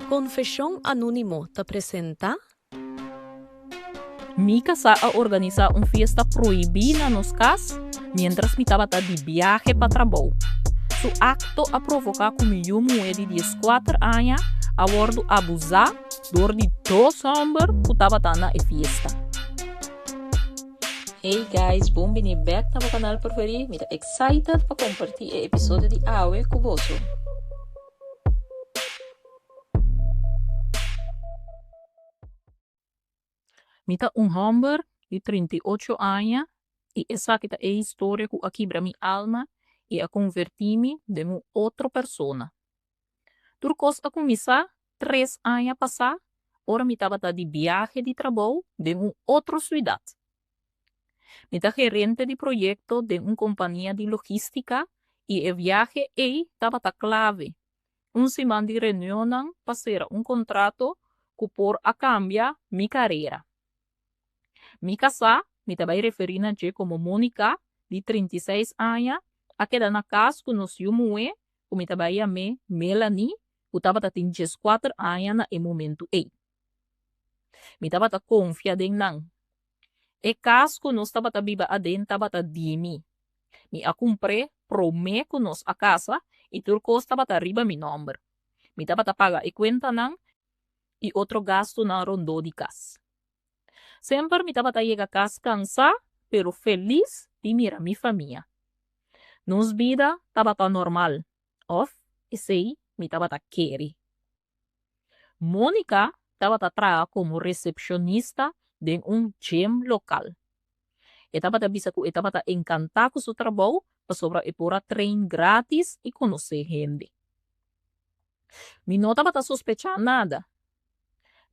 Konfeshon Anónimo ta presentá. Mi kasá a organisá un fiesta prohibí na nos kas miéntras mi tabata di biahe pa trabou. Su akto a provoká ku mi yu muhé di dieskuater aña a wòrdu abusá dor di dos hòmber ku tabata na e fiesta. Hey guys, bon bini bek na bo kanal preferí. Mi ta excited pa kompartí e episodio di awe ku boso. Mi ta un hòmber di 38 aña i esaki ta e historia ku a kibra mi alma i a konvertí mi den un otro persona. Tur kos a kuminsá tres aña pasá ora mi tabata di biahe di trabou den un otro siudat. Mi ta gerente di proyekto den un kompania di logístika i e biahe ei tabata klave, un siman di reunionnan pa sera un kontrato ku por a kambia mi karera. Mi kasá, mi ta bai referí na dje komo Monica, di 36 aña, a keda na kas ku nos yu muhé ku mi ta bai yam'é Melanie, ku tabata tin 14 aña na e momentu ei. Mi tabata konfia den nan. E kas ku nos tabata biba aden tabata di mi. Mi a kumpr'é promé ku nos a kasa i tur kos tabata riba mi nòmber. Mi tabata paga e kuentanan i otro gastunan rondó di kas. Semper mi tabata yega kas kansá pero felis di mira mi famia. Nos bida tabata normal, òf esei mi tabata kere. Monica tabata traha komo resepshonista den un gym lokal. E tabata bisa ku e tabata enkantá ku su trabou pasobra e por a train grátis i konosé hende. Mi no tabata sospechá nada.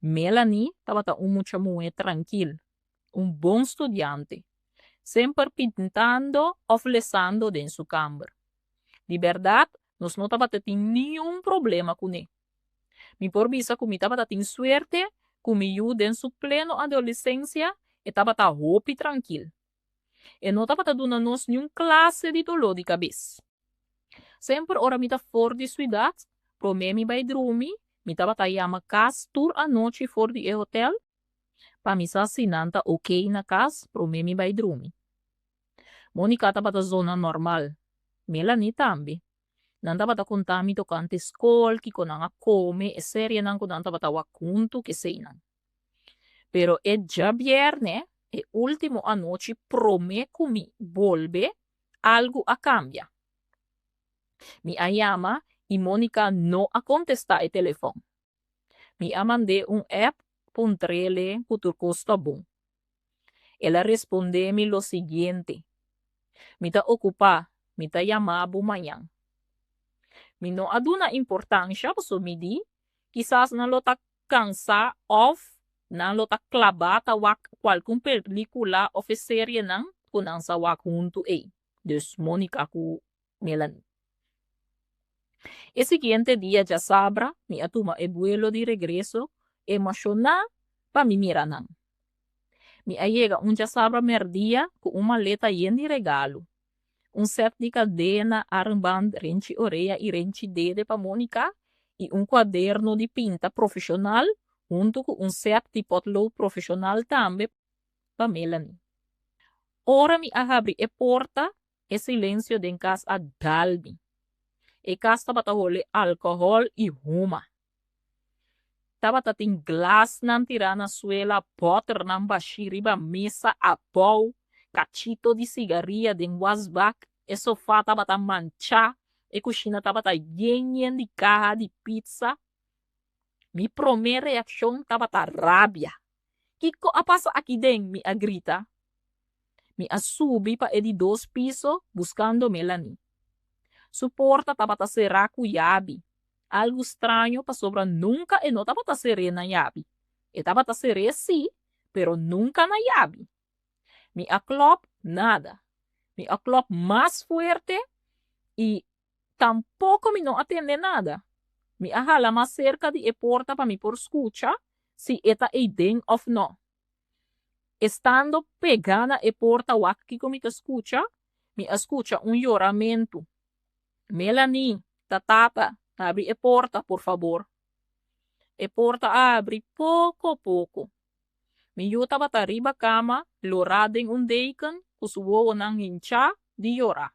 Melanie tabata un mucha muhé trankil, un bon studiante, semper pintando òf lesando den su kamber. Di bèrdat, nos no tabata tin niun problema kuné. Mi por bisa ku mi tabata tin suerte ku mi yu den su pleno adolesensia e tabata hopi trankil. E no tabata duna nos niun klase di doló di kabes. Semper ora mi ta for di suidat, promé mi bai drumi, mi tabata yama kas tur anochi for di e hotèl pa mi sa si nan ta okey na kas promé mi bai drumi. Monica tabata zona normal, Melanie tambe. Nan tabata konta mi tokante skol, kiko nan a kome, e serienan ku nan tabata wak huntu, keseinan. Pero e djabièrnè, e último anochi promé ku mi bolbe, algu a kambia. Mi a yama i Monica no a kontestá e telefòn. Mi a mand'é un app puntr'ele ku tur kos ta bon. El a respondé mi lo siguiente, Mi ta okupá, mi ta yama bo mañan. Mi no a duna importansha pasobra mi di, kisas nan lo ta kansá òf nan lo ta klabá ta wak kualkun pelíkula òf e serienan ku nan sa wak huntu ei. Dus Monica ku Melanie. E siguiente dia djasabra mi a tuma e buelo di regreso emoshoná pa mi mira nan. Mi a yega un djasabra mèrdia ku un maleta yen di regalu, un sèt di kadena, armband, renchi orea i renchi dede pa Monica i un kuaderno di pinta profeshonal huntu ku un sèt di pòtlood profeshonal tambe pa Melanie. Ora mi a habri e porta, e silensio den kas a dal mi. E kas tabata hole alkohòl i huma. Tabata tin glasnan tirá na suela, bòternan bashí riba mesa abou, kachito di sigaria den wasbak, e sofá tabata manchá, e kushina tabata yen yen di kaha di pitsa. Mi promé reakshon tabata rabia. Kiko a pasa aki den? Mi a grita. Mi a subi pa e di dos piso buskando Melanie. Su porta tabata será ku yabi. Algu straño pasobra nunka e no tabata ser'é na yabi. E tabata ser'é sí, pero nunka na yabi. Mi a klòp, nada. Mi a klòp mas fuerte i tampoko mi no a tende nada. Mi a hala mas serka di e porta pa mi por skucha si e ta eiden òf nò. Estando pegá na e porta wak kiko mi ta skucha, mi a skucha un yoramentu. Melanie, ta tata, habri e porta, por fabor. E porta a habri poko poko. Mi yu tabata riba kama, lorá den un deken, ku su wowonan hinchá di yora.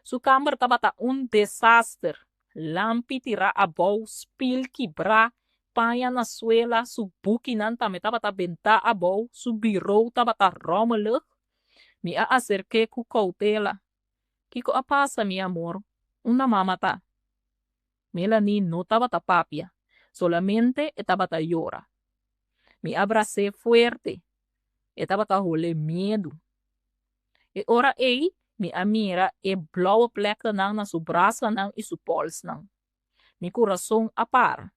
Su kamber tabata un desaster, lampi tirá abou, spil kibrá, paña na suela, su bukinan tambe tabata bentá abou, su birou tabata rommelig. Mi a aserk'é ku koutela. Kiko a pasa, mi amor? Unda mama ta? Melanie no tabata papia, solamente e tabata yora. Mi a bras'é fuerte. E tabata hole miedu. E ora ei mi a mira e blauwe pleknan na su brasanan i su pòlsnan. Mi kurason a para.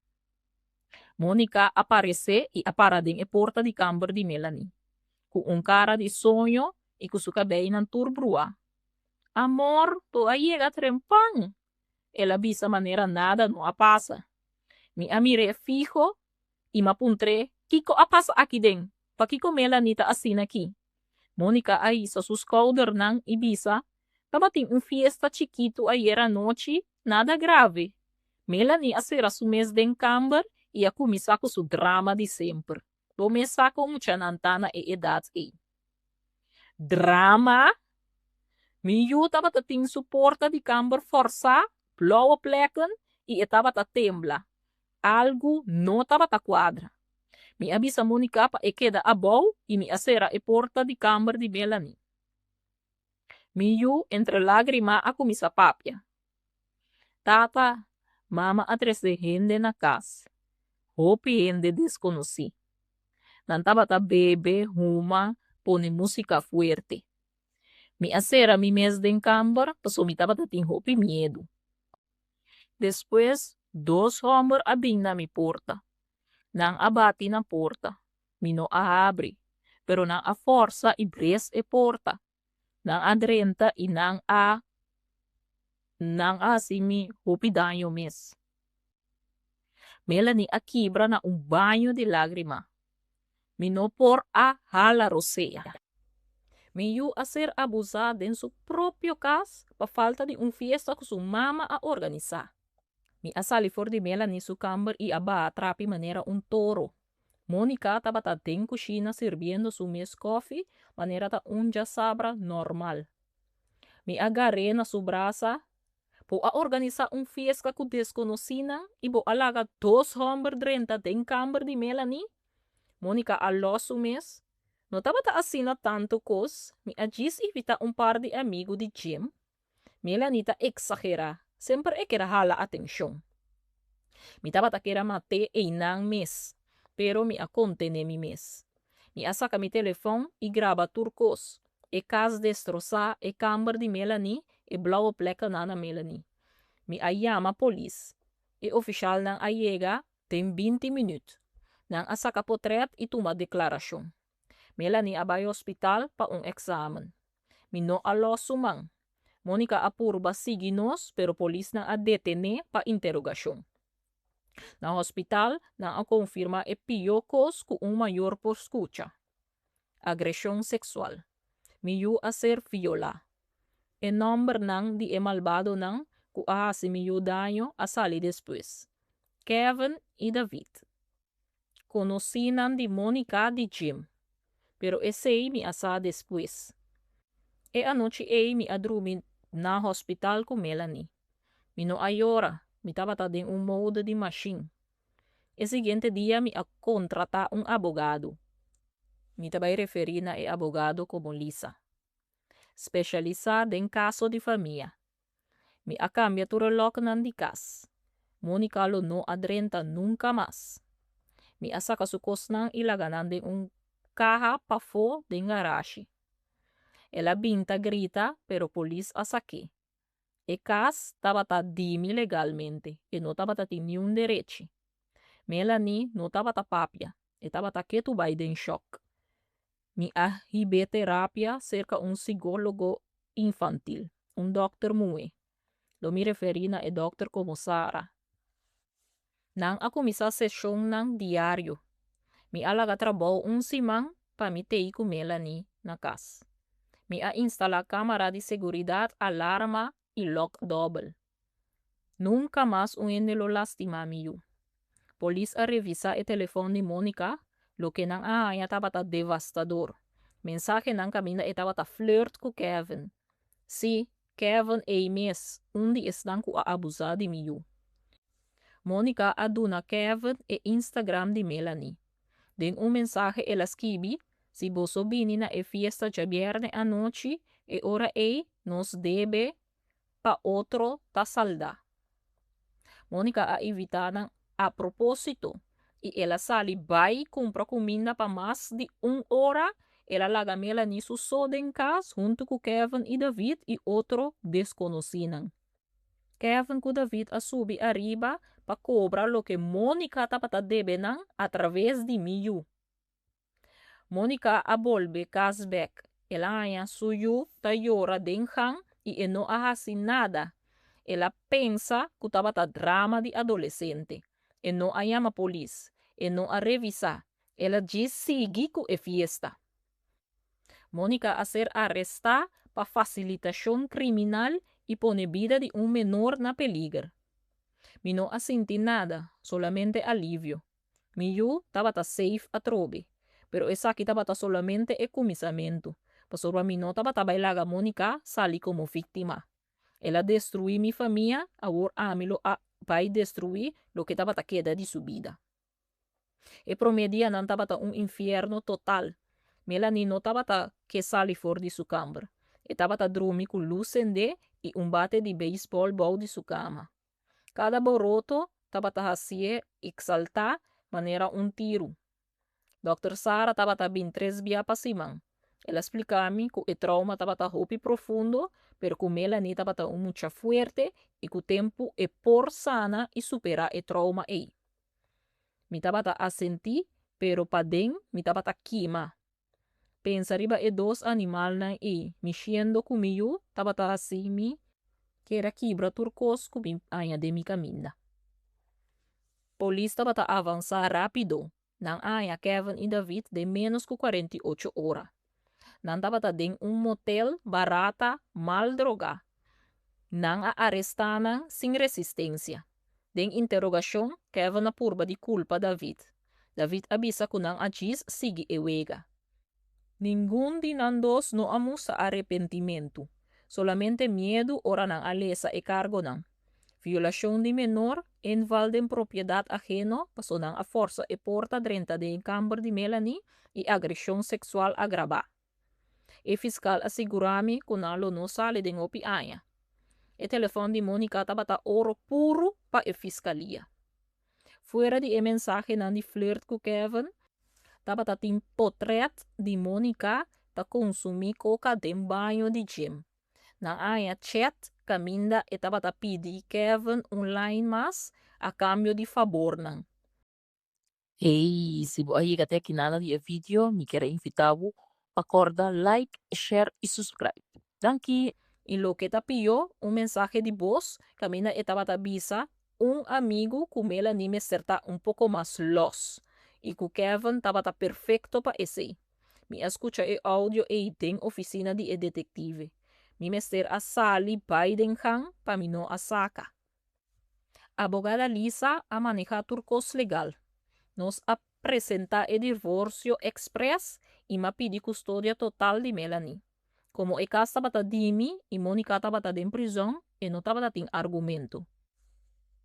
Monica a paresé i a para den e porta di kamber di Melanie, ku un kara di soño i ku su kabeinan tur bruá. Amor, bo a yega trempan! El a bisa manera nada no a pasa. Mi a mir'é fiho i m'a puntr'é, Kiko a pasa aki den? Pakiko Melanie ta asina aki? Monica a hisa su skoudernan i bisa, Tabatin un fiesta chikitu ayer anochi, nada grave. Melanie a sera su mes den kamber i a kuminsá ku su drama di semper. Bo mes sa kon muchanan ta na e edat ei. Drama? Mi yu tabata tin su porta di kamber fòrsá, blauwe plekken i e tabata tembla. Algu no tabata kuadra. Mi a bisa Monica pa e keda abou i mi a sera e porta di kamber di Melanie. Mi yu entre lágrima a kuminsá papia. Tata, mama a trese hende na kas. Hopi hende deskonosí. Nan tabata bebe, huma, pone músika fuerte. Mi a sera mi mes den kamber pasobra mi tabata tin hopi miedu. Despues dos hòmber a bin na mi porta. Nan a bati na porta. Mi no a habri, pero nan a fòrsa i bres e porta. Nan a drenta i nan a nan a hasi mi hopi daño mes. Melanie a kibra na un baño di lágrima. Mi no por a hala rosea. Mi yu a ser abusá den su propio kas pa falta di un fiesta ku su mama a organisá. Mi a sali for di Melanie su kamber i a baha trapi manera un toro. Monica tabata den kushina sirbiendo su mes kòfi manera ta un djasabra normal. Mi a gar'é na su brasa Bo a organisá un fiesta ku deskonosínan i bo a laga dos hòmber drenta den kamber di Melanie? Monica a lòs su mes. No tabata asina tantu kos, mi a djis invitá un par di amigu di gym. Melanie ta eksagerá, semper e ker hala atenshon. Mi tabata ker a mat'é einan mes, pero mi a kontené mi mes. Mi a saka mi telefòn i graba tur kos, e kas destrosá, e kamber di Melanie, e blauwe plekkenan na Melanie. Mi a yama polis. E ofishalnan a yega den binti minüt. Nan a saka potrèt i tuma deklarashon. Melanie a bai hospital pa un eksamen. Mi no a lòs su man. Monica a purba sigui nos, pero polisnan a detené pa interogashon. Na hospital nan a konfirmá e pió kos ku un mayor por skucha, agreshon seksual. Mi yu a ser violá. E nòmbernan di e malbadonan ku a hasi mi yu daño a sali despues, Kevin i David. Konosínan di Monica di gym. Pero esei mi a sa despues. E anochi ei mi a drumi na hospital ku Melanie. Mi no a yora, mi tabata den un mode di mashin. E siguiente dia mi a kontratá un abogado. Mi ta bai referí na e abogado komo Lisa. Spesialisá den kaso di famia. Mi a kambia tur e lòknan di kas. Monica lo no a drenta nunka mas. Mi a saka su kosnan i laga nan den un kaha pafó den garashi. El a bin ta grita, pero polis a sak'é. E kas tabata di mi legalmente, e no tabata tin niun derechi. Melanie no tabata papia, e tabata ketu bai den shòk. Mi a hib'é terapia serka un sigólogo infantil, un dòkter muhé. Lo mi referí na e dòkter komo Sara. Nan a kuminsá seshonnan diario. Mi a laga trabou un siman pa mi tei ku Melanie na kas. Mi a instalá kámara di seguridat, alarma i lòk dòbel. Nunka mas un hende lo lastimá mi yu. Polis a revisá e telefòn di Monica, loke nan a haña tabata devastador. Mensahenan kaminda e tabata flirt ku Kevin. Sí, Kevin ei mes, un di esnan ku a abusá di mi yu. Monica a duna Kevin e Instagram di Melanie. Den un mensahe el a skibi, Si boso bini na e fiesta djabièrnè anochi, e ora ei nos debe pa otro ta saldá. Monica a invitá nan a propósito i el a sali bai kumpra kuminda pa mas di un ora. El a laga Melanie su so den kas huntu ku Kevin i David i otro deskonosínan. Kevin ku David a subi ariba pa kobra loke Monica tabata debe nan atraves di mi yu. Monica a bolbe kas bèk. El a haña su yu ta yora den gang i e no a hasi nada. El a pensa ku tabata drama di adolesente. E no a yama polis. E no a revisá. El a djis sigui ku e fiesta. Monica a ser arestá pa fasilitashon kriminal i pone bida di un menor na peliger. Mi no a sinti nada, solamente alivio. Mi yu tabata safe atrobe. Pero esaki tabata solamente e kuminsamentu, pasobra mi no tabata bai laga Monica sali komo víktima. El a destruí mi famia, awor ami lo a bai destruí loke tabata keda di su bida. E promé dianan tabata un infierno total. Melanie no tabata ke sali for di su kamber. E tabata drumi ku lus sendé i un bate di beisbòl bou di su kama. Kada boroto tabata hasié eksaltá manera un tiru. Dòkter Sara tabata bin tres bia pa siman. El a splika mi ku e trauma tabata hopi profundo, pero ku Melanie tabata un mucha fuerte i ku tempu e por sana i superá e trauma ei. Mi tabata asentí, pero paden mi tabata kima. Pensa riba e dos animalnan ei mishiendo ku mi yu tabata hasi mi kier a kibra tur kos ku mi haña den mi kaminda. Polis tabata avansá rápido. Nan a haña Kevin i David den ménos ku 48 ora. Nan tabata den un motel barata mal drogá. Nan a arestá nan sin resistensia. Den interogashon, Kevin a purba di kulpa David. David a bisa ku nan a djis sigui e wega. Ningun di nan dos no a mustra arepentimentu, solamente miedu ora nan a lesa e kargonan. Violashon di menor, inval den propiedat aheno paso nan a forsa e porta drenta den e kamber di Melanie i agreshon seksual agrabá. E fiskal a sigurá mi ku nan lo no sali den hopi aña. E telefòn di Monica tabata oro puru pa e fiskalia. Fuera di e mensahenan di flirt ku Kevin, tabata tin potrèt di Monica ta konsumí koka den baño di gym. Nan a haña chat kaminda e tabata pidi Kevin un line mas a kambio di fabornan. Hey, si bo a yega te aki nana di e video, mi kier a invita bo pa corda like, share y subscribe. Danki! I loke ta pió, un mensahe di bos kaminda e tabata bisa un amigu ku Melanie mester ta un poko mas lòs i ku Kevin tabata perfekto pa esei. Mi a skucha e audio ei den ofisina di e detektive. Mi mester a sali bai den gang pa mi no a saka. Abogada Lisa a manehá tur kos legal. Nos a presentá e divorsio èksprès i m'a pidi kustodia total di Melanie. Komo e kas tabata di mi i Monica tabata den prizòn, e no tabata tin argumento.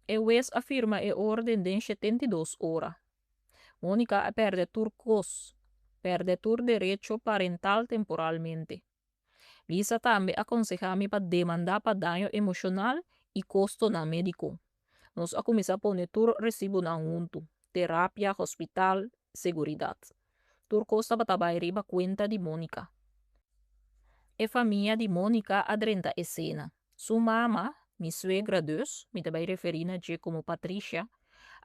E wes a firma e órden den 72 ora. Monica a pèrdè tur kos, pèrdè tur derecho parental temporalmente. Lisa tambe a konsehá mi pa demandá pa daño emoshonal i kostonan médiko. Nos a kuminsá pone tur resibunan huntu, terapia, hospital, seguridat. Tur kos tabata bai riba kuenta di Monica. E famia di Monica a drenta esena. Su mama, mi suegra dus, mi ta bai referí na dje komo Patricia,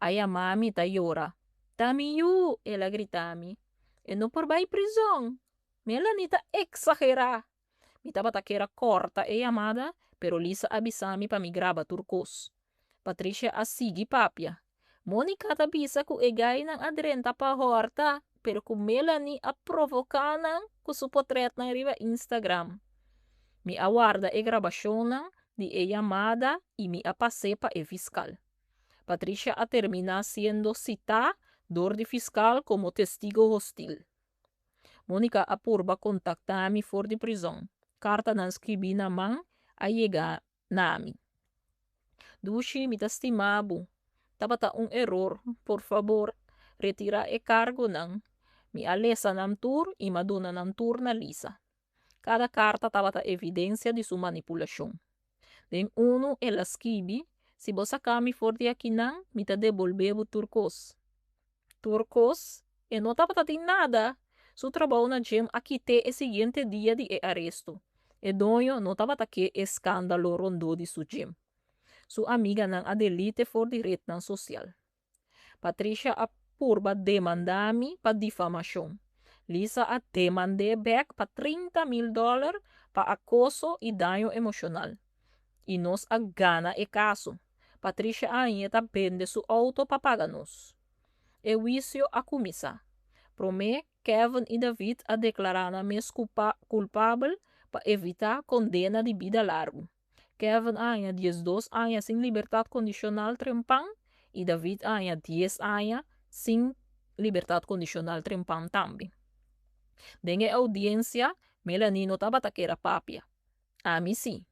a yama mi ta yora. Ta mi yu! el a grita mi. E no por bai prizòn! Melanie ta eksagerá! Mi tabata kier a kòrta e yamada, pero Lisa a bisa mi pa mi graba tur kos. Patricia a sigui papia. Monica ta bisa ku e gainan a drenta pa hòrta, pero ku Melanie a provoká nan ku su potrètnan riba Instagram. Mi a warda e grabashonnan di e yamada i mi a pas'é pa e fiskal. Patricia a terminá siendo sitá dor di fiskal komo testigo hostil. Monica a purba kontaktá mi for di prizòn. Kartanan skibí na man a yega na mi. Dushi, mi ta stima bo. Tabata un eror. Por fabor, retirá e kargonan. Mi a lesa nan tur i m'a duna nan tur na Lisa. Kada karta tabata evidensia di su manipulashon. Den unu el a skibi, Si bo saka mi for di akinan, mi ta debolbé bo tur kos. Tur kos? E no tabata tin nada! Su trabou na gym a kit'é e siguiente dia di e aresto. E doño no tabata ke eskándalo rondó di su gym. Su amiganan a delit'e for di retnan sosial. Patricia a purba demandá mi pa difamashon. Lisa a demand'é bèk pa 30,000 dòler pa akoso i daño emoshonal. I nos a gana e kaso. Patricia a hañ'é ta bende su outo pa paga nos. E huisio a kuminsá. Promé, Kevin i David a deklará nan mes kulpabel pa evitá kondena di bida largu. Kevin a haña 12 aña sin libertat kondishonal trempan i David a haña 10 aña sin libertat kondishonal trempan tambe. Den e oudiensia, Melanie no tabata ker a papia. Ami sí.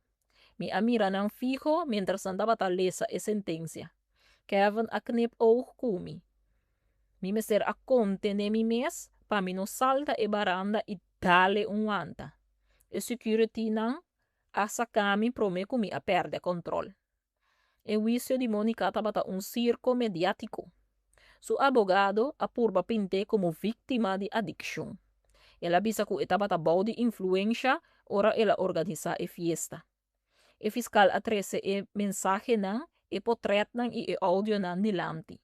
Mi a mira nan fiho miéntras nan tabata lesa e sentensia. Kevin a knip oog ku mi. Mi mester a kontené mi mes pa mi no salta e baranda i dal e un wanta. E securitynan a saka mi promé ku mi a pèrdè kòntròl. E huisio di Monica tabata un sirko mediátiko. Su abogado a purba pint'é komo víktima di adikshon. El a bisa ku e tabata bou di influensha ora el a organisá e fiesta. E fiskal a trese e mensahenan, e potrètnan i e oudionan dilanti.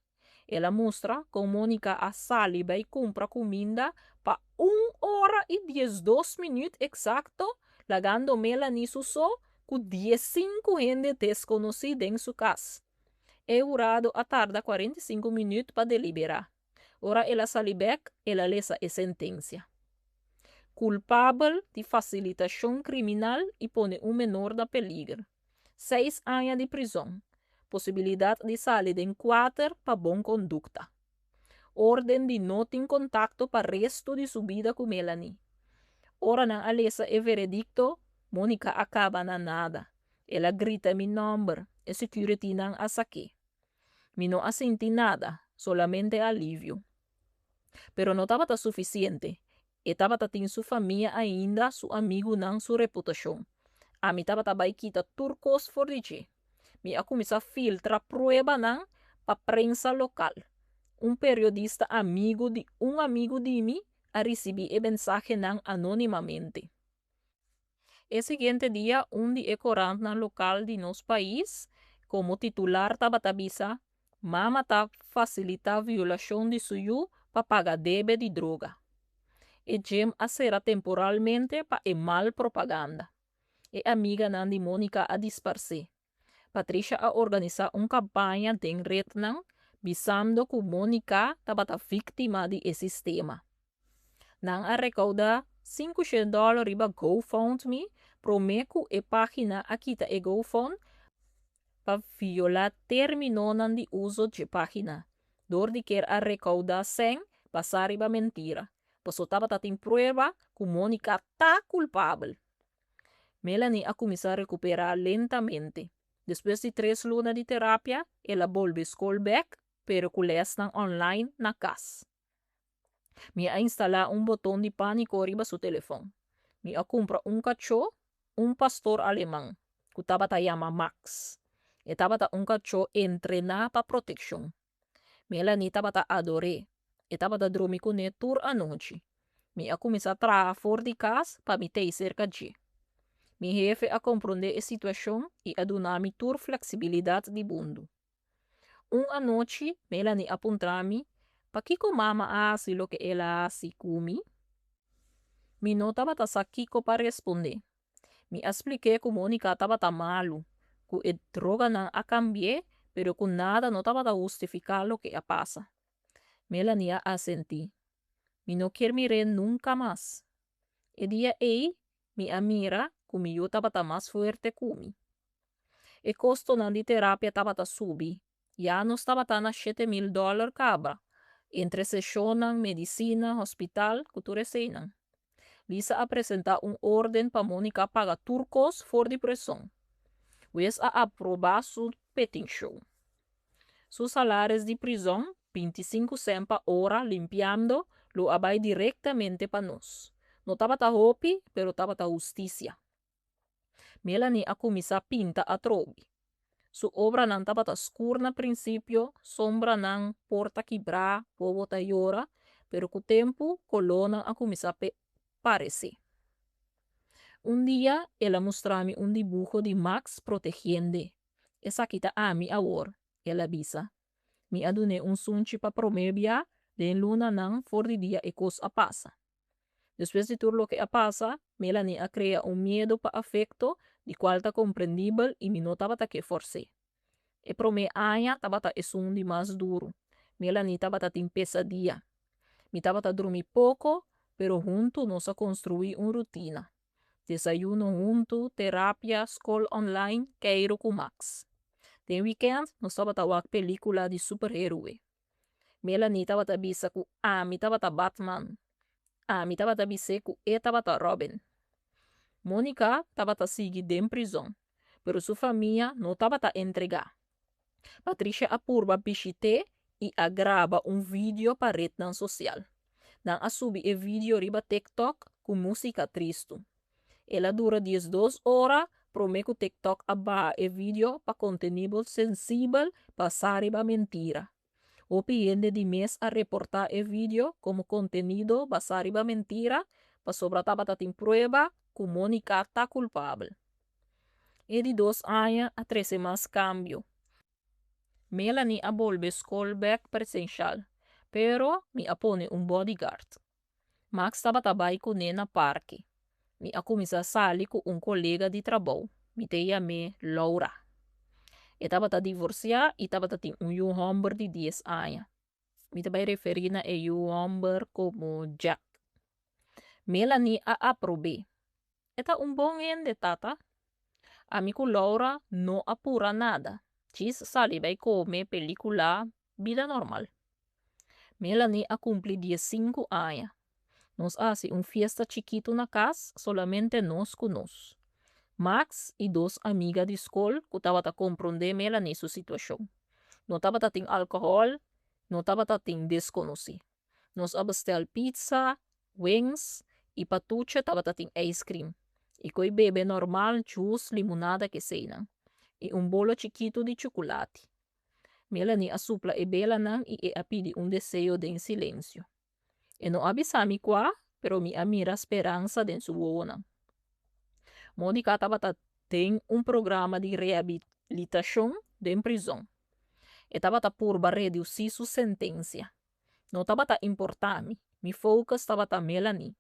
El a mustra kon Monica a sali bai kumpra kuminda pa un ora i 12 minüt eksakto, lagando Melanie su so ku 15 hende deskonosí den su kas. E hurado a tarda 45 minüt pa deliberá. Ora el a sali bèk, el a lesa e sentensia. Kulpabel di fasilitashon kriminal i pone un menor na peliger. 6 aña di prizòn. Posibilidat di sali den 4 pa bon kondukta. Órden di no tin kontakto pa restu di su bida ku Melanie. Ora nan a lesa e veredikto, Monica a kaba na nada. El a grita mi nòmber, e securitynan a sak'é. Mi no a sinti nada, solamente alivio. Pero no tabata sufisiente. E tabata tin su famia ainda, su amigunan, su reputashon. Ami tabata bai kita tur kos for di dje. Mi a kuminsá filtra pruebanan pa prensa lokal. Un periodista amigu di un amigu di mi a risibí e mensahenan anónimamente. E siguiente dia un di e korantnan lokal di nos pais komo titular tabata bisa, Mama ta fasilitá violashon di su yu pa paga debe di droga. E gym a sera temporalmente pa e mal propaganda. E amiganan di Monica a disparsé. Patricia a organisá un kampaña den retnan bisando ku Monica tabata víktima di e sistema. Nan a rekoudá 500 dòler riba GoFundMe promé ku e página a kita e GoFund pa violá términonan di uso dje página, dor di ker a rekoudá sèn basá riba mentira, paso tabata tin prueba ku Monica ta kulpabel. Melanie a kuminsá rekuperá lentamente. Despues di 3 luna di terapia, el a bolbe skol bèk, pero ku lèsnan online na kas. Mi a instalá un boton di pániko riba su telefòn. Mi a kumpra un kachó, un pastor aleman, ku tabata yama Max. E tabata un kachó entrená pa protekshon. Melanie tabata ador'é. E tabata drumi kuné tur anochi. Mi a kuminsá traha for di kas pa mi t'ei serka dje. Mi hefe a komprondé e situashon i a duna mi tur fleksibilidat di mundu. Un anochi Melanie a puntra mi pakiko mama a hasi loke el a hasi ku mi. Mi no tabata sa kiko pa respondé. Mi a splik'é ku Monica tabata malu, ku e droganan a kambi'é, pero ku nada no tabata hustifiká loke a pasa. Melanie a asentí. Mi no kier mir'é nunka mas. E dia ei mi a mira ku mi yu tabata mas fuerte ku mi. E kostonan di terapia tabata subi. Ya nos tabata na 7000 dòler kaba, entre seshonnan, medisina, hospital, ku tur eseinan. Lisa a presentá un órden pa Monica paga tur kos for di prison. Wes a aprobá su petishon. Su salaris di prizòn, 25 sèn pa ora limpiando, lo a bai direktamente pa nos. No tabata hopi, pero tabata hustisia. Melanie a kuminsá pinta atrobe. Su obranan tabata skur na prinsipio, sombranan, porta kibrá, wowo ta yora, pero ku tempu kolónan a kuminsá paresé. Un dia el a mustra mi un dibuho di Max protehiend'e. Esaki ta ami awor, el a bisa. Mi a dun'é un sunchi pa promé bia den lunanan for di dia e kos a pasa. Despues di tur loke a pasa, Melanie a krea un miedu pa afekto, di kual ta komprendibel i mi no tabata ke fòrs'é. E promé aña tabata esun di mas duru. Melanie tabata tin pesadia. Mi tabata drumi poko, pero huntu nos a konstruí un rutina. Desayuno huntu, terapia, skol online, keiru ku Max. Den wikènt nos tabata wak pelíkula di superhéroe. Melanie tabata bisa ku ami tabata Batman. Ami tabata bis'é ku e tabata Robin. Monica tabata sigui den prizòn, pero su famia no tabata entregá. Patricia a purba bishit'é i a graba un video pa retnan sosial. Nan a subi e video riba TikTok ku músika tristu. El a dura 12 ora promé ku TikTok a baha e video pa kontenido sensibel basá riba mentira. Hopi hende di mes a reportá e video komo kontenido basá riba mentira pasobra tabata tin prueba ku Monica ta kulpabel. E di dos aña a trese mas kambio. Melanie a bolbe skol bèk presensial, pero mi a pone un bodyguard. Max tabata bai kuné na parke. Mi a kuminsá sali ku un kolega di trabou, mi ta yam'é Laura. E tabata divorsiá i tabata tin un yu hòmber di 10 aña. Mi ta bai referí na e yu hòmber komo Jack. Melanie a aprob'é. E ta un bon hende, tata. Ami ku Laura no a pura nada. Djis sali bai kome, pelíkula, bida normal. Melanie a kumpli 15 aña. Nos a hasi un fiesta chikitu na kas, solamente nos ku nos. Max i dos amiga di skol ku tabata komprondé Melanie su situashon. No tabata tin alkohòl, no tabata tin deskonosí. Nos a bestèl pizza, wings i pa tuche tabata tin ijskrim. I koi bebe normal, juice, limonada ku eseinan. I un bolo chikitu di chukulati. Melanie a supla e belanan i e a pidi un deseo den silensio. E no a bisa mi kua, pero mi a mira speransa den su wowonan. Monica tabata den un programa di rehabilitashon den prizòn. E tabata purba redusí su sentensia. No tabata importá mi, mi focus tabata Melanie.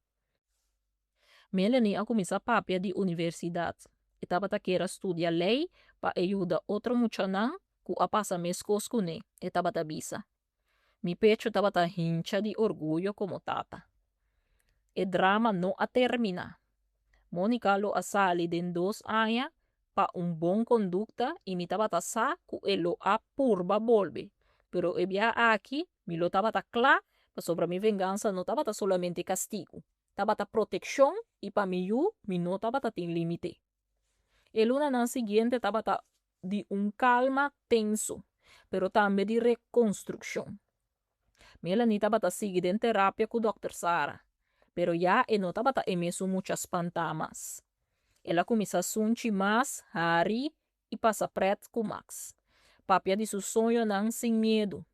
Melanie a kuminsá papia di universidat. E tabata ke a studia lei pa e yuda otro muchanan ku a pasa meskos kuné, e tabata bisa. Mi pechu tabata hincha di orguyo komo tata. E drama no a terminá. Monica lo a sali den 2 aña pa un bon kondukta i mi tabata sa ku e lo a purba bolbe. Pero e bia aki mi lo tabata kla pasobra mi vengansa no tabata solamente kastigu. Tabata protekshon i pa mi yu mi no tabata tin límite. E lunanan siguiente tabata di un kalma tenso, pero tambe di rekonstrukshon. Melanie tabata sigui den terapia ku Dr. Sara, pero ya e no tabata e mesun mucha spantá mas. El a kuminsá sunchi mas, hari i pasa prèt ku Max. Papia di su soñonan sin miedu.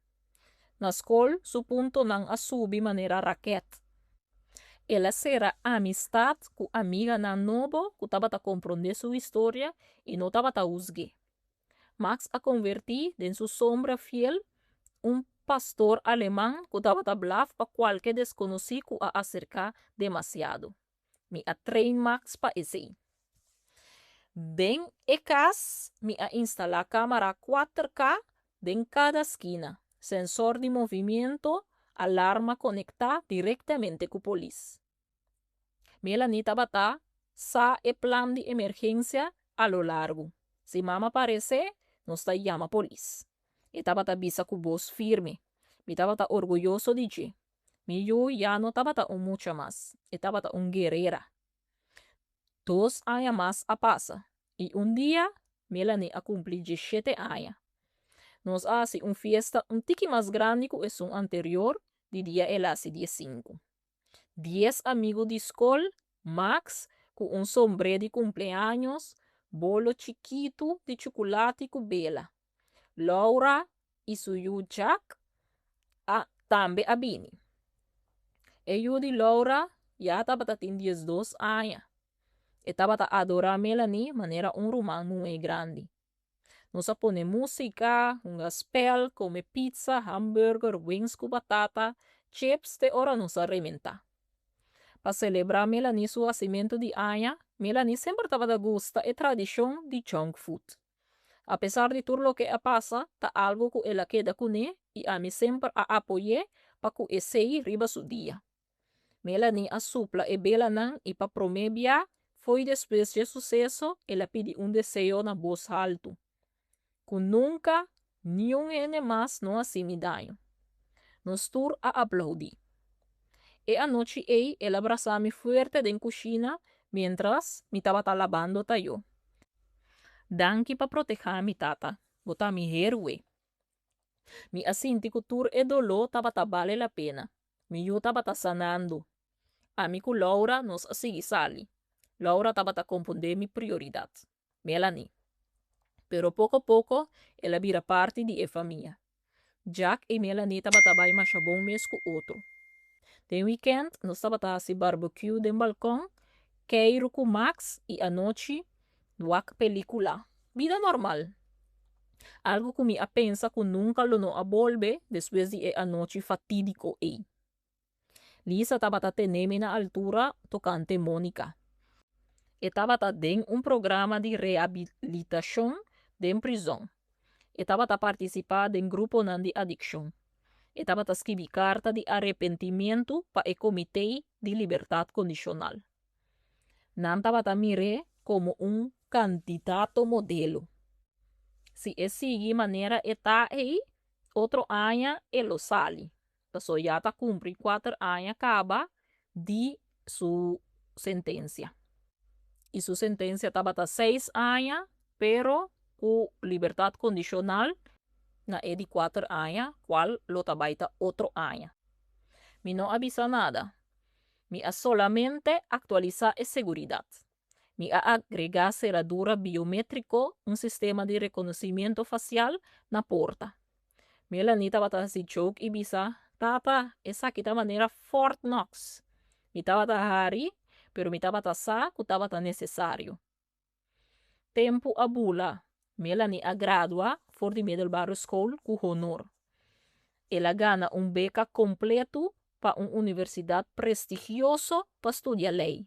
Na skol su puntonan a subi manera rakèt. El a sera amistat ku amiganan nobo ku tabata komprondé su historia i no tabata husg'é. Max a konvertí den su sombra fiel, un pastor aleman ku tabata blaf pa kualke deskonosí ku a aserká demasiado. Mi a train Max pa esei. Den e kas mi a instalá kámara 4K den kada skina, sensor di movimiento, alarma konektá direktamente ku polis. Melanie tabata sa e plan di emergensia a lo largu. Si mama aparesé, nos ta yama polis. E tabata bisa ku bos firme. Mi tabata orguyoso di dje. Mi yu ya no tabata un mucha mas, e tabata un guerera. Dos aña mas a pasa, i un dia Melanie a kumpli diesshete aña. Nos a hasi un fiesta un tiki mas grandi ku esun anterior di dia el a hasi diesinku. Dies amigu di skol, Max ku un sombré di kumpleaños, bolo chikitu di chukulati ku bela. Laura i su yu Jack a tambe a bini. E yu di Laura ya tabata tin diesdos aña. E tabata adorá Melanie manera un ruman muhé grandi. Nos a pone músika, hunga spèl, kome pizza, hamburger, wings ku batata, chips te ora nos a rementá. Pa selebrá Melanie su hasimentu di aña, Melanie semper tabata gusta e tradishon di junk food. Apesar di tur loke a pasa, ta algu ku el a keda kuné i ami semper a apoy'é pa ku esei riba su dia. Melanie a supla e belanan i pa promé bia fo'i despues dje suseso el a pidi un deseo na bos haltu, Ku nunka niun hende mas no hasi mi daño. Nos tur a aplaudí. E anochi ei el a brasa mi fuerte den kushina miéntras mi tabata labando tayó. Danki pa protehá mi, tata. Bo ta mi héroe. Mi a sinti ku tur e doló tabata bale la pena. Mi yu tabata sanando. Ami ku Laura nos a sigui sali. Laura tabata kompondé mi prioridat. Melanie. Pero poko poko el a bira parti di e famia. Jack i Melanie tabata bai masha bon mes ku otro. Den wikènt nos tabata hasi barbecue den balkon, keiru ku Max i anochi wak pelíkula. Bida normal. Algu ku mi a pensa ku nunka lo no a bolbe despues di e anochi fatídiko ei. Lisa tabata tene mi na altura tokante Monica. E tabata den un programa di rehabilitashon den prizòn. E tabata partisipá den gruponan di adikshon. E tabata skibi karta di arepentimentu pa e Komité di Libertat Kondishonal. Nan tabata mir'é komo un kandidato modelo. Si e sigui manera e ta ei, otro aña e lo sali. Paso ya ta kumpli kuater aña kaba di su sentensia. I su sentensia tabata seis aña, pero ku libertat kondishonal na e di kuater aña, kual lo ta bai ta otro aña. Mi no a bisa nada. Mi a solamente aktualisá e seguridat. Mi a agregá seradura biométriko, un sistema di rekonosimiento fasial, na porta. Melanie tabata hasi joke i bisa, Tata, esaki ta manera Fort Knox. Mi tabata hari, pero mi tabata sa ku tabata nesesario. Tempu a bula. Melanie a gradua for di middelbare school ku honor. El a gana un beka kompletu pa un universidat prestigioso pa studia lei.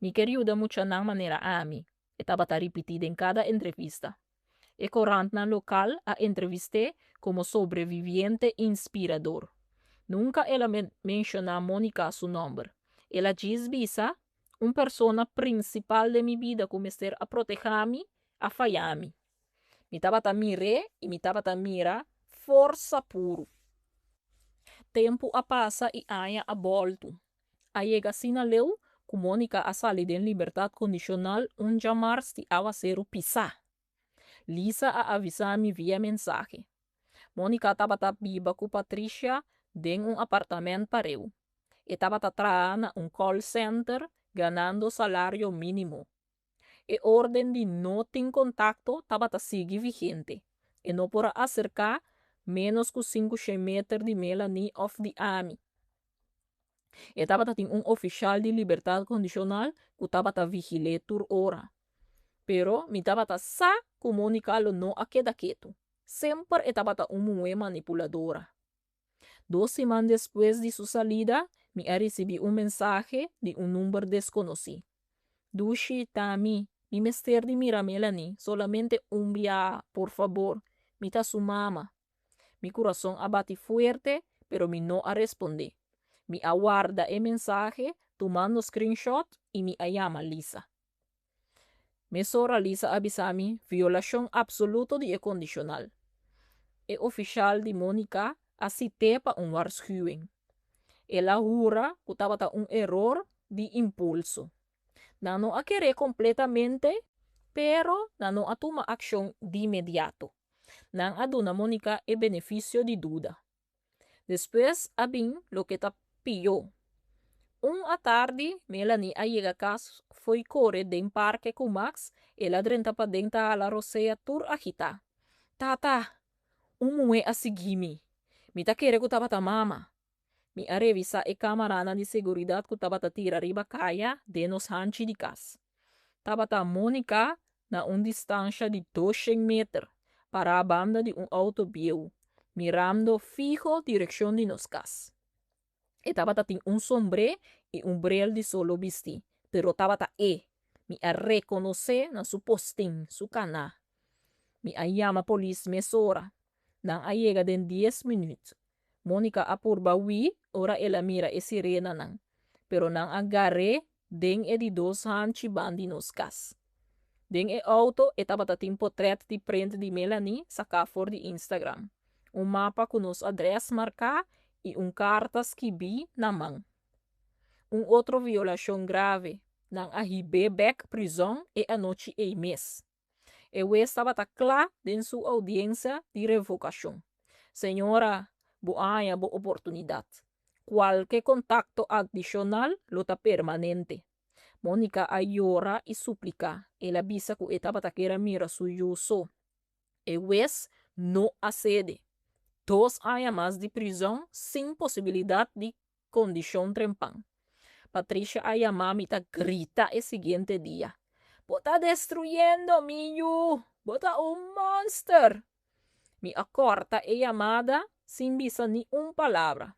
Mi ker yuda muchanan manera ami, e tabata ripití den kada entrevista. E korantnan lokal a entrevist'é komo sobreviviente inspirador. Nunka el a menshoná Monica su nòmber. El a djis bisa, Un persona prinsipal den mi bida ku mester a protehá mi, a fayá mi. Mi tabata mir'é i mi tabata mira forsa puru. Tempu a pasa i aña a bòltu. A yega asina leu ku Monica a sali den libertat kondishonal un djamars di awaseru pisá. Lisa a avisá mi via mensahe. Monica tabata biba ku Patricia den un apartamènt pareu. E tabata traha na un call center ganando salario mínimo. E órden di no tin kontakto tabata sigui vigente. E no por a aserká ménos ku sinku shen meter di Melanie òf di ami. E tabata tin un ofishal di libertat kondishonal ku tabata vigil'é tur ora. Pero mi tabata sa ku Monica lo no a keda ketu. Semper e tabata un muhé manipuladora. Dos siman despues di su salida, mi a risibí un mensahe di un number deskonosí. Dushi, ta mi. Mi mester di mira Melanie, solamente un biaha, por fabor. Mi ta su mama. Mi kurason a bati fuerte, pero mi no a respondé. Mi a warda e mensahe, tumando screenshot, i mi a yama Lisa. Mesora Lisa a bisa mi, Violashon apsoluto di e kondishonal. E ofishal di Monica a sit'é pa un waarschuwing. El a hura ku tabata un eror di impulso. Nan no a ker'é kompletamente, pero nan no a tuma akshon di inmediato. Nan a duna Monica e benefisio di duda. Despues a bin loke ta pió. Un atardi Melanie a yega kas fo'i kore den parke ku Max, el a drenta paden ta hala rosea tur agitá. Tata! Un muhé a sigui mi. Mi ta kere ku tabata mama. Mi a revisá e kámaranan di seguridat ku tabata tira riba kaya den nos hanchi di kas. Tabata Monica na un distansha di doshen meter, pará banda di un outo bieu, mirando fiho direkshon di nos kas. E tabata tin un sombré i un brel di solo bistí, pero tabata e. Mi a rekonosé na su postin, su kaná. Mi a yama polis mesora. Nan a yega den dies minüt. Monica a purba hui ora el a mira e sirenanan, pero nan a gar'é den e di dos hanchi ban di nos kas. Den e outo e tabata tin potrèt di prent di Melanie saká for di Instagram, un mapa ku nos adrès marká i un karta skibí na man. Un otro violashon grave, nan a hib'é bèk prizòn e anochi ei mes. E wes tabata kla den su oudiensia di revokashon. Señora, bo a haña bo oportunidat. Kualke kontakto adishonal lo ta permanente. Monica a yora i supliká. El a bisa ku e tabata kier a mira su yu so. E wes no a sede. Dos aña mas di prizòn sin posibilidat di kondishon trempan. Patricia a yama mi ta grita e siguiente dia, Bo ta destruyendo mi yu! Bo ta un monster! Mi a kòrta e yamada sin bisa ni un palabra.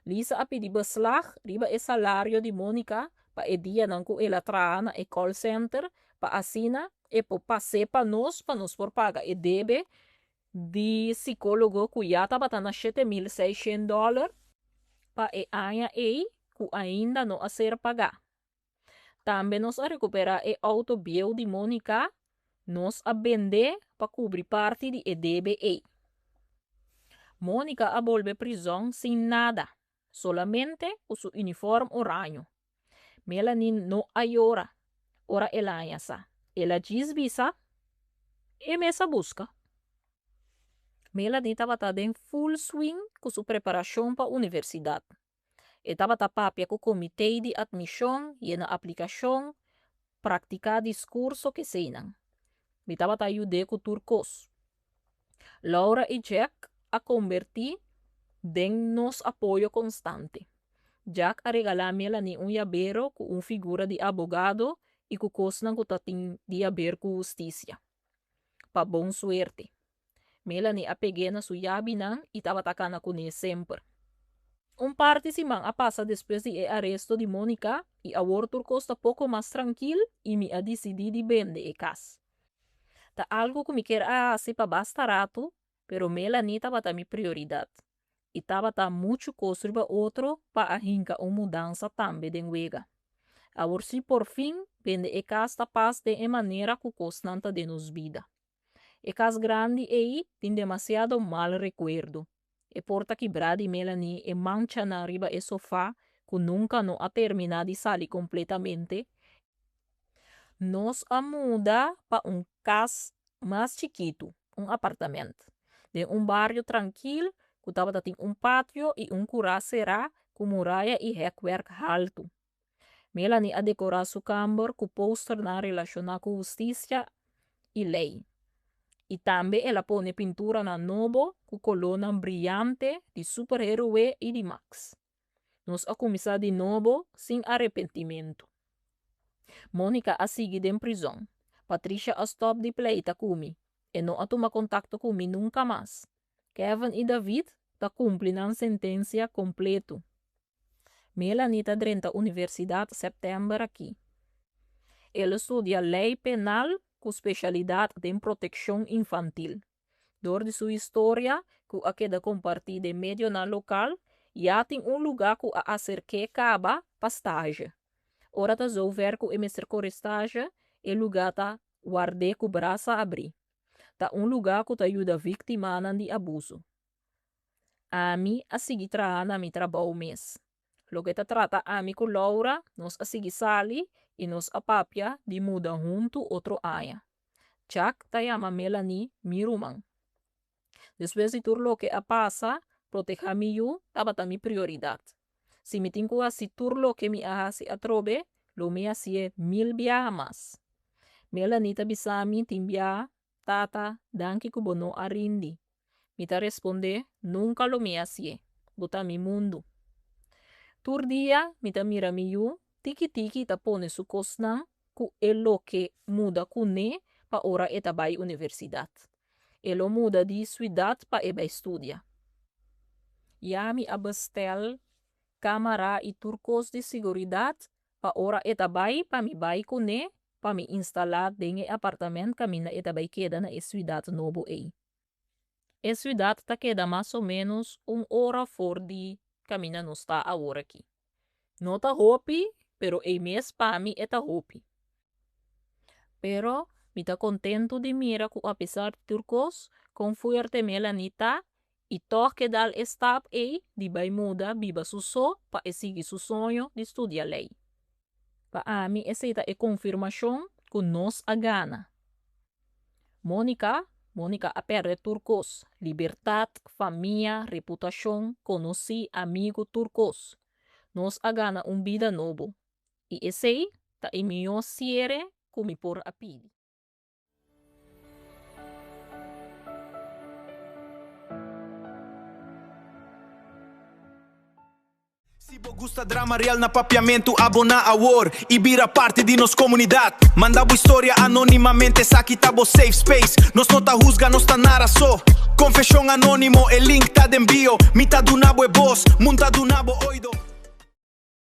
Lisa a pidi beslag riba e salario di Monica pa e dianan ku el a traha na e call center pa asina e por pas'é pa nos pa nos por paga e debe di sikólogo ku ya tabata na 7600 dòler pa e aña ei ku ainda no a ser pagá. Tambe nos a rekuperá e outo bieu di Monica, nos a bend'é pa kubri parti di e debe ei. Monica a bolbe prizòn sin nada, solamente ku su unifòrm oraño. Melanie no a yora ora el a haña sa. El a djis bisa, E mes a buska. Melanie tabata den full swing ku su preparashon pa universidat. E tabata papia ku komité di atmishon, yena aplikashon, praktiká diskurso keseinan. Mi tabata yud'é ku tur kos. Laura i Jack a kombertí den nos apoyo konstante. Jack a regalá Melanie un yabero ku un figura di abogado i ku kosnan ku ta tin di haber ku hustisia. Pa bon suerte. Melanie a peg'é na su yabinan i tabata kana kuné semper. Un par di siman a pasa despues di e aresto di Monica i awor tur kos ta poko mas trankil i mi a disidí di bende e kas. Ta algu ku mi kier a hasi pa basta ratu, pero Melanie tabata mi prioridat i tabata muchu kos riba otro pa a hinka un mudansa tambe den wega. Awor si porfin bende e kas ta pas den e manera ku kosnan ta den nos bida. E kas grandi ei tin demasiado mal rekuerdo. E porta kibrá di Melanie, e manchanan riba e sofá ku nunka no a terminá di sali kompletamente. Nos a muda pa un kas mas chikitu, un apartamènt, den un bario trankil ku tabata tin un patio i un kurá será ku muraya i hèkwèrk haltu. Melanie a dekorá su kamber ku posternan relashoná ku hustisia i lei. I tambe el a pone pinturanan nobo ku kolónan briante di superheroe i di Max. Nos a kuminsá di nobo sin arepentimentu. Monica a sigui den prizòn. Patricia a stòp di pleita ku mi. E no a tuma kontakto ku mi nunka mas. Kevin i David ta kumpli nan sentensia kompletu. Melanie ta drenta universidat sèptèmber akí. El a studia lei penal ku spesialidat den protekshon infantil. Dor di su historia, ku a keda kompartí den medionan lokal, ya tin un lugá ku a aserk'é kaba pa stazje. Ora ta zover ku e mester kore stazje, e lugá ta ward'é ku brasa abrí. Ta un lugá ku ta yuda víktimanan di abuso. Ami a sigui traha na mi trabou mes. Loke ta trata ami ku Laura, nos a sigui sali i nos a papia di muda huntu otro aña. Jack ta yama Melanie mi ruman. Despues di tur loke a pasa, protehá mi yu tabata mi prioridat. Si mi tin ku hasi tur loke mi a hasi atrobe, lo mi hasié mil biaha mas. Melanie ta bisa mi tin biaha, Tata, danki ku bo no a rindi. Mi ta respondé, Nunka lo mi hasié. Bo ta mi mundu. Tur dia mi ta mira mi yu tiki tiki ta pone su kosnan ku e lo ke muda kuné pa ora e ta bai universidat. E lo muda di suidat pa e bai studia. Ya mi a bestel kamara i tur kos di siguridat pa ora e ta bai pa mi bai kuné pa mi instalá den e apartament kaminda e ta bai keda na e suidat nobo ei. E suidat ta keda mas o ménos un ora for di kaminda nos ta aworakí. No ta hopi, pero ei mes pa mi e ta hopi. Pero mi ta kontentu di mira ku apesar di tur kos, kon fuerte Melanie ta i tòg ke dal e stap ei di bai muda biba su so pa e sigui su soño di studia lei. Pa ami esei ta e konfirmashon ku nos a gana. Monica, Monica a pèrdè tur kos, libertat, famia, reputashon, konosí, amigu, tur kos. Nos a gana un bida nobo. I esei ta e mihó siere ku mi por a pidi. Si bo gusta drama real na Papiamentu aboná awor i bira parti di nos komunidat. Manda bo historia anónimamente esaki ta bo safe space. Nos no ta husga, nos ta nara so. Konfeshon anónimo, e link ta den bio. Mi ta duna bo e bos, mun ta duna bo oido.